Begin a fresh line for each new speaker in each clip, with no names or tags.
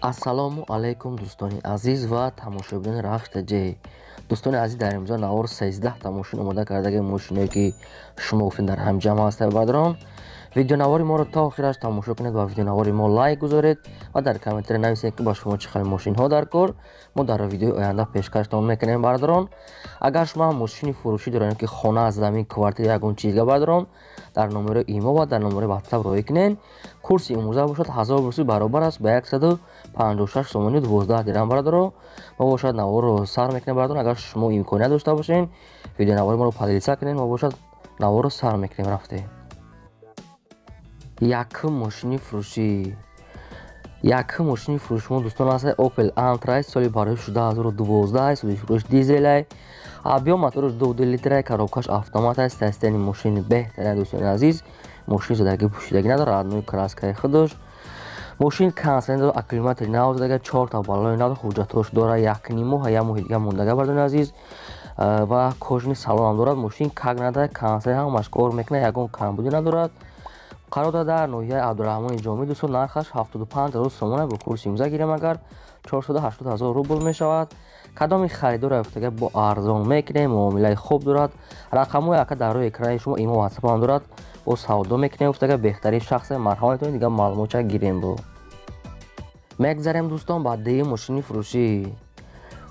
Ассалому алайкум, дӯстони азиз ва тамошобинони Рахш ТҶ. Дӯстони азиз, дар имрӯза навор 13 та мошин омода кардаги, мошиное ки шумо гуфтед, дар ҳамҷамъ ҳастед. Бародарон, видеонавори моро то охираш тамошо кунед ва видеонавори мо лайк гузоред ва дар комментария нависед, ки ба шумо чӣ хел мошинҳо дар кор, мо дар видеои оянда пешкаштон мекунем. Бародарон, агар шумо ҳам мошини фурӯшӣ доред, ки хона, замин, квартира, ягон чизга, бародарон, дар номерои имо ва дар номерои ватсап роҳӣ кунед. Курси имрӯза бошад, 1000 русӣ баробар аст ба 156 сомонию 12 дирам. Бародаро, мо бошад наворро сар мекунем. Бародарон, агар шумо имконият дошта бошед, видеонавори моро поделиться кунед. Мо бошад наворро сар мекунем. Рафтем. Якум мошини фурӯшӣ. Якум мошини фурӯши мо, дӯстон, аст Opel Antra, соли барои 2012, соли фурӯш, дизелай, объём мотораш 2,2 литрай, коробкаш автомат аст. Состояние мошини беҳтарин, дӯстони азиз. Мошин задагӣ пӯшидагӣ надорад, родной краскаи худаш. Мошин кондиционер дорад, аккумулятори нав задага, чорта баллони нав, ҳуҷҷатҳош дорад, якним моҳ, як моҳи дига мондага, бародарони азиз, ва кожаный салонам дорад. Мошин как надорад, кондиционер ҳамаш кор мекунад, ягон камбудӣ надорад. Қарор дорад дар ноҳияи Абдураҳмони Ҷомӣ. Дӯстон, нархаш 75 000 сомона, бо курси имза гирем агар, 480 000 рубл мешавад. Кадоми харидор ёфтага, бо арзон мекунем, муомилаи хуб дорад. Рақамҳои ака дар рӯи экрани шумо, имо, ватсапам дорад, бо савдо мекунем гуфтага. Беҳтарин шахсе, марҳамат, метавонед дигар маълумотча гирем. Бо мегзарем, дӯстон, ба дуюм мошини фурӯшӣ.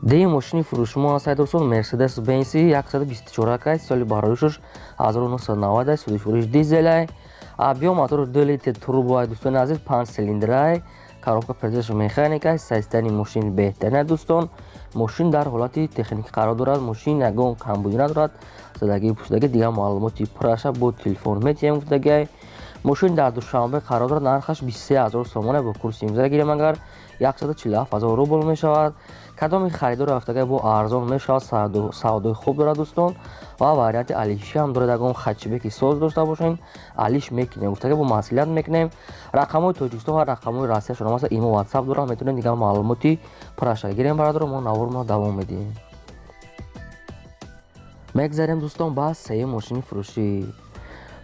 Дуюм мошини фурӯши мо аст, дӯстон, Мерседес Бенси 124 акай, соли бароишаш 1990, соли фурӯш, дизелай, объём мотор 2 литр турбоай, дӯстони азиз, 5 цилиндрай, коробка передач механикай. Состояние мошин беҳтарин, дӯстон. Мошин дар ҳолати техникӣ қарор дорад, мошин ягон камбудӣ надорад, задагӣ пӯшидагӣ. Дигар маълумоти пурраша бо телефон метиҳем гуфтагиай. Мошин дар Душанбе қарор дорад, нархаш 23 000 сомона, бо курси имза гирем агар, 147 000 рубл мешавад. Кадоми харидор рафтага, бо арзон мешавад, савдои хуб дорад, дӯстон, ва варианти алишӣ ҳам дорад. Ягон хэтчбеки соз дошта бошем, алиш мекунем гуфтага, бо маслиҳат мекунем. Рақамҳои Тоҷикистон ва рақамҳои Россия шумо аст, имо, ватсап дорад, метавонед дигар маълумоти пурраша гирем. Бародаро, мо наворро давом медиҳем. Мегзарем, дӯстон, ба сеюм мошини фурӯшӣ.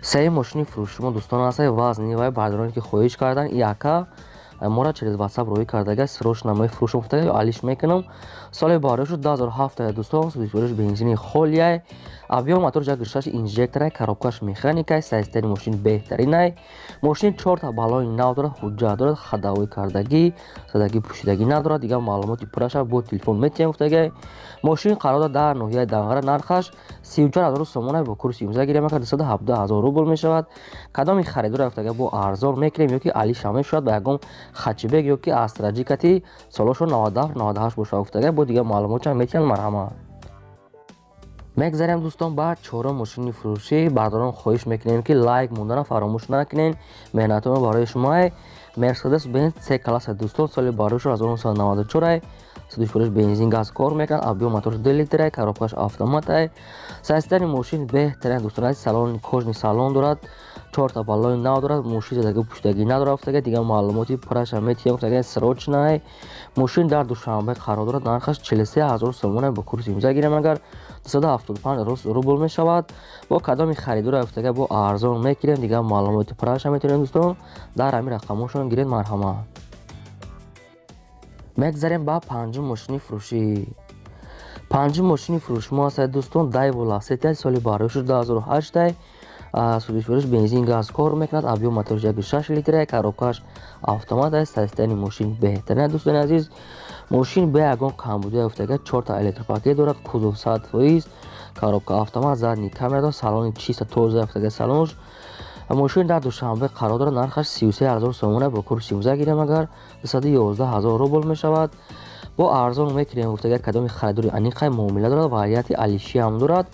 Сеюм мошини фурӯши мо, дӯстон, аст ВАЗ Ниваи. Бародароне ки хоҳиш кардан, яка мора через ватсап роҳӣ кардага, срочно мефурӯшам гуфтага ё алиш мекунам. Соли барошу 2007, дӯстон, фурӯш, бензини холияй, объём мотор 1,6, инжекторай, коробкаш механикай. Состояние мошин беҳтаринай. Мошин чорта баллони нав дорад, ҳуҷҷат дорад, ходовой кардагӣ, задагӣ пӯшидагӣ надорад. Дигар маълумоти пурраша бо телефон метиҳем гуфтагай. Мошин қарор дорад дар ноҳияи Данғара, нархаш 34 000 сомона, бо курси имза гирем агар, 217 000 рубл мешавад. Кадоми харидор рафтага, бо арзон мекунем ё ки алиша мешавад ба ягон хэтчбек ё ки Астра Ҷи кати солошо 97, 98 бошад гуфтага, бо дигар маълумотча метиҳанд, марҳамат. Мегзарем, дӯстон, ба чорум мошини фурӯшӣ. Бародарон, хоҳиш мекунем, ки лайк мондана фаромӯш накунед, меҳнатҳои мо барои шумоай. Мерседес Бенз С класса, дӯстон, соли барошу 1994, соли фурӯш, бензин, газ кор мекунад, объём моторш 2 литрай, коробкаш автоматай. Состояние мошин беҳтарин, дӯстон азиз. Салони кожаный салон дорад, чорта баллони нав дорад, мошин задагӣ пӯшидагӣ надорад гуфтага. Дигар маълумоти пурраша метиҳем гуфтага, срочный. Мошин дар Душанбе қарор дорад, нархаш 43 000 сомона, бо курси имза гирем агар, 275 рубл мешавад. Бо кадоми харидор гуфтага, бо арзон мекунем. Дигар маълумоти пурраша метавонем, дӯстон, дар ҳамин рақамҳошон гиред, марҳамат. Мегзарем ба панҷум мошини фурӯшӣ. Панҷум мошини фурӯши мо аст, дӯстон, Дайву Ласети, соли бароишу 2008, соли фурӯш, бензин, газ кор мекунад, объём моторш 1,6 литрай, коробкаш автомат аст. Состояние мошин беҳтарин, дӯстони азиз. Мошин бе ягон камбудӣ ёфтага, чорта электропакет дорад, кузов 100%, коробка автомат, задний камера дорад, салони чиста тоза ёфтага салонш. Мошин дар Душанбе қарор дорад, нархаш 33 000 сомона, бо курси имза гирем агар, 211 000 рубл мешавад. Бо арзон мекунем гуфтага, кадоми харидори аниқай, муомила дорад, варианти алишӣ ҳам дорад,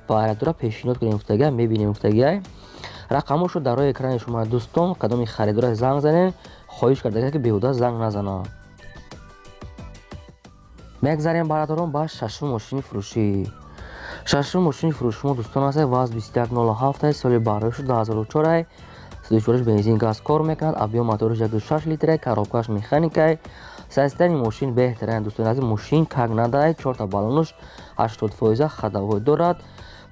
вариантро пешниҳод кунем гуфтага, мебинем гуфтагиай. Рақамҳошо дар рӯи экрани шумо, дӯстон. Кадоми харидора занг занем, хоҳиш кардага, ки беҳуда занг назананд. Мегзарем, бародарон, ба шашум мошини фурӯшӣ. Шашум мошини фурӯши мо, дӯстон, аст ВАЗ 2107, соли бароишу 2004, соли бензин, газ кор мекунад, объём моториш 1,6 литрай, коробкаш механикай. Состояние мошин беҳтарин, дӯстони азиз. Мошин как надай, чорта баллонуш 80 фоиза, ходовой дорад.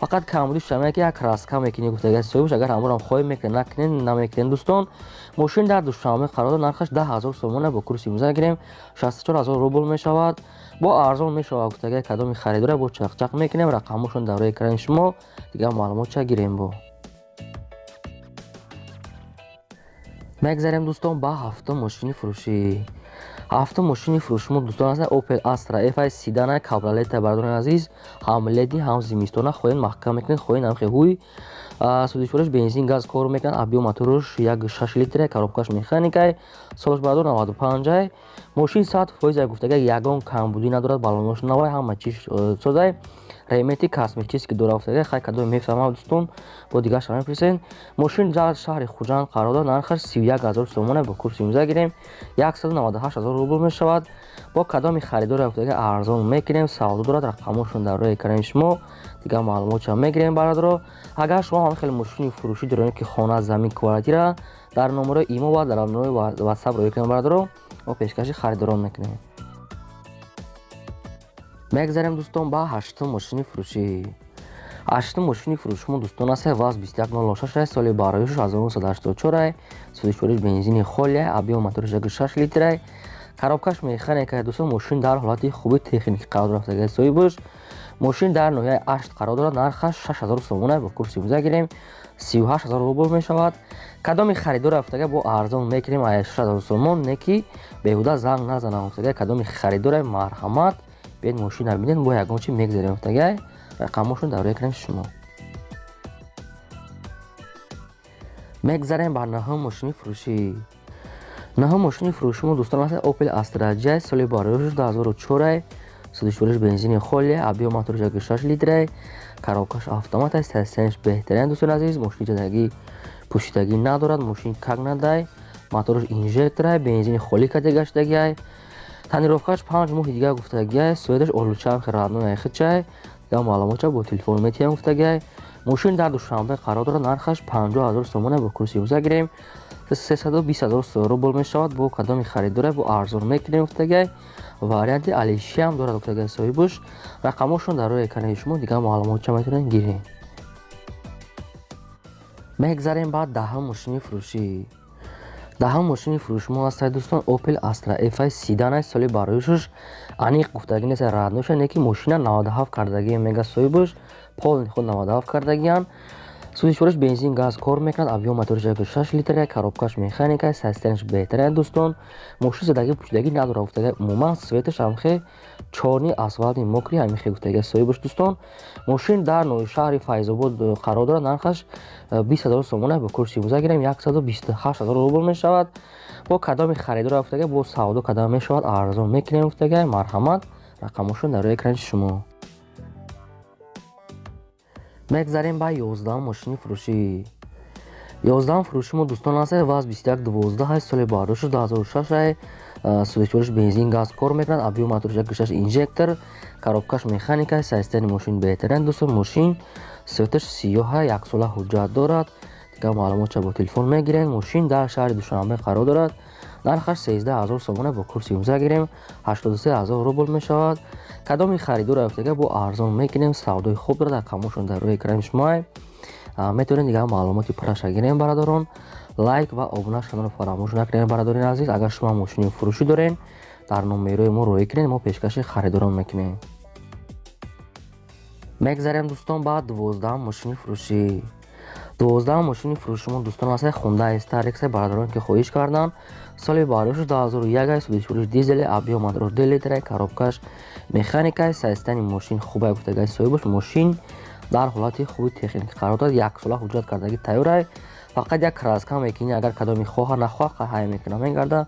Фақат камбудиш шамая ки як краска мекунӣ гуфтага соҳибаш, агар ҳамонам хоҳӣ мекунед, накунед, намекунед дӯстон. Мошин дар Душанбе қарор дорад, нархаш 10 000 сомона, бо курси имза гирем 64 000 рубл мешавад. Бо арзон мешавад гуфтага, кадоми харидора бо чақчақ мекунем, рақамошон дар рӯи экрани шумо, дигар маълумотча гирем. Бо мегзарем дӯстон ба ҳафтум мошини фурӯшӣ. Ҳафтум мошини фурӯшимо дӯстон аст Opel Astra F седана кабриолета. Бародарони азиз, ҳам летний, ҳам зимистона хоҳед маҳкам мекунед, хоҳед ҳам ҳуй. Сӯзишвориш бензин, газ кор мекунад, объём мотораш 1,6 литра, коробкаш механикай, солаш бародар 95. Мошин 100% гуфтага, ягон камбудӣ надорад, балонош навай, ҳама чиз созай, ремонти косметический дора гуфтага. Хай, кадоме мефаҳмам дӯстон, бо дигарша мепурсед. Мошин дар шаҳри Хуҷанд қарор дорад, нархаш 31 000 сомона, бо курси имза гирем 198 000 рубл мешавад. Бо кадоми харидор гуфтага арзон мекунем, савдо дорад, рақамошон дар рӯи экрани шумо, дигар маълумотша мегирем. Бародаро, агар шумо ҳам хеле мошини фурӯшӣ доред, ки хона, замин, квартира, дар номерои имо ва дар номерои ватсап рӯй кунем, бародаро, мо пешкаши харидорон мекунем. Мегзарем дӯстон ба ҳаштум мошини фурӯшӣ. Ҳаштум мошини фурӯшимо дӯстон аст ВАЗ 2106, соли бароишш 1984, сӯзишвориш бензини холия, объём мотораш 1,6 литрай, коробкаш механика. Дӯстон, мошин дар ҳолати хуби техникӣ қарор рафтага соҳибаш. Мошин дар ноҳияи Ашт қарор дорад, нархаш 6000 сомона, бо курси имза гирем 38 000 рубл мешавад. Кадоми харидор рафтага бо арзон мекунем, ая 6000 сомон, не ки беҳуда занг назанам гуфтага. Кадоми харидора, марҳамат, биед мошина бинед, бо ягон чи мегзарем гуфтага, рақамошон дар рӯи экрани шумо. Мегзарем ба наҳум мошини фурӯшӣ. Наҳум мошини фурӯшимо дӯстон аст Opel Astra J, соли бароишш 2004, сӯзишвориш бензини холия, объём мотораш 1,6 литрай, коробкаш автомат аст, состоянияш беҳтарин. Дӯстони азиз, мошини ҷадагӣ пӯшидагӣ надорад, мошин как надай, мотораш инжекторай, бензини холӣ каде гаштагиай, тонировкаш 5 моҳи дигар гуфтагиай, цветаш олучам родной хичай, дигар маълумотча бо телефон метиҳам гуфтагиай. Мошин дар Душанбе қарор дорад, нархаш 50 000 сомона, бо курси имза гирем 320 000 рубл мешавад. Бо кадоми харидора бо арзон мекунем гуфтагиай, варианти алишиам дорад гуфтагиай соҳибаш. Рақамошон дар рӯи экрани шумо, дигар маълумотча метавонед гиред. Мегзарем ба даҳум мошини фурӯшӣ. Даҳум мошини фурӯшимо аст дӯстон Opel Astra F седан, соли бароишш аниқ гуфтагӣ нест, роднойша, не ки мошина 97 кардагӣ мега соҳибаш, полный худ 97 кардагиян. Сӯзишвориш бензин, газ кор мекунад, объём мотораш 1,6 литра, коробкаш механика, состоянияш беҳтарин. Дӯстон, мошин задагӣ пӯшидагӣ надорад гуфтага, умуман цветаш ҳамхе чёрный, асфалти мокрый ҳамихе гуфтага соҳибаш. Дӯстон, мошин дар шаҳри Файзобод қарор дорад, нархаш 20 000 сомона, бо курси имза гирем 128 000 рубл мешавад. Бо кадоми харидор гуфтага бо савдо кадом мешавад, арзон мекунем гуфтага, марҳамат, рақамошон дар рӯи экрани шумо. Мегзарем ба 11-ум мошини фурӯшӣ. 11-ум фурӯшимо дӯстон аст ВАЗ 2112, соли бардошт 2006, сӯзишвориш бензин, газ кор мекунад, объём мотораш 1,6 инжектор, коробкаш механика, состояние мошин беҳтарин. Дӯстон, мошин цветаш сиёҳа, яксола ҳуҷҷат дорад, дигар маълумотча бо телефон мегирем. Мошин дар шаҳри Душанбе қарор дорад, нархаш 13 000 сомона, бо курси имза гирем 83 000 рубл мешавад. Кадоми харидор рафтага бо арзон мекунем, савдои хуб дорад, рақамошон дар рӯи экрани шумо, метавонед дигар маълумоти пурраша гирем. Бародарон, лайк ва обуна шуданро фаромӯш накунед. Бародарони азиз, агар шумо мошини фурӯшӣ доред, дар номерои мо роӣ кунед, мо пешкаши харидорон мекунем. Мегзарем дӯстон ба 12-ум мошини фурӯшӣ. 12-ум мошини фурӯшимо дӯстон аст Хундай Старекс. Бародарон ки хоҳиш карданд, соли бардошт 2001, сӯзишвориш дизели, объём мотораш 2 литра, коробкаш механика, состояние мошин хубай гуфтагай соҳибаш. Мошин дар ҳолати хуби техникӣ қарор дорад, яксола ҳуҷҷат кардагӣ тайёрай, фақат як краска мекунӣ, агар кадоми хоҳа нахоҳа ҳай мекуна мегарда.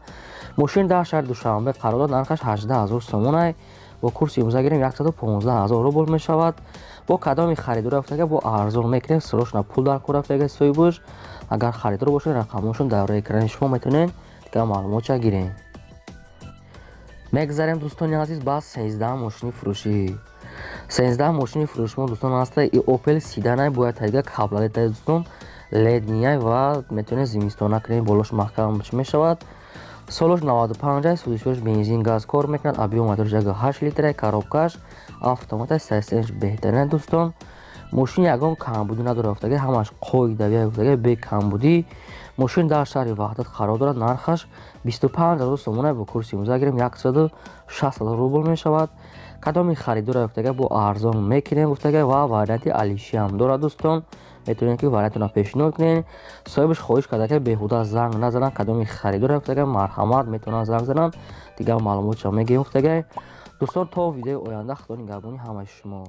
Мошин дар шаҳри Душанбе қарор дорад, нархаш 18 000 сомонай, бо курси имза гирем 115 000 рубл мешавад. Бо кадоми харидор рафтага бо арзон мекунем, срочно пул дар кор рафтага соҳибаш. Агар харидор бошед, рақамошон дар рӯи экрани шумо, метавонед дигар маълумотча гирем. Мегзарем дӯстони азиз ба 13-ум мошини фурӯшӣ. 13-ум мошини фурӯшимо дӯстон аста и Opel седанай, бояд тайга кабриолетай дӯстон, летнийай ва метавонед зимистона кунед, болош маҳкам мешавад. Солаш 95, сӯзишвориш бензин, газ кор мекунад, объём мотораш 1,8 литра, коробкаш автомат, состоянияш беҳтарин. Дӯстон, Мошин ягон камбудӣ надорад, гуфтага, ҳамаш қоидавия, гуфтага, бекамбудӣ. Мошин дар шаҳри Ваҳдат қарор дорад. Нархаш 25 000 сомона, бо курси имрӯза гирем, 160 000 рубл мешавад. Кадоми харидора, гуфтага, бо арзон мекунем, гуфтага, ва варианти алишиам дорад. Дӯстон, метавонед, ки вариантро пешниҳод кунед. Соҳибаш хоҳиш карда, ки беҳуда занг назананд. Кадоми харидора, гуфтага, марҳамат, метавонанд занг зананд, дигар маълумотшо мегӯем, гуфтага. Дӯстон, то видеои оянда, худо нигаҳбони ҳамаи шумо.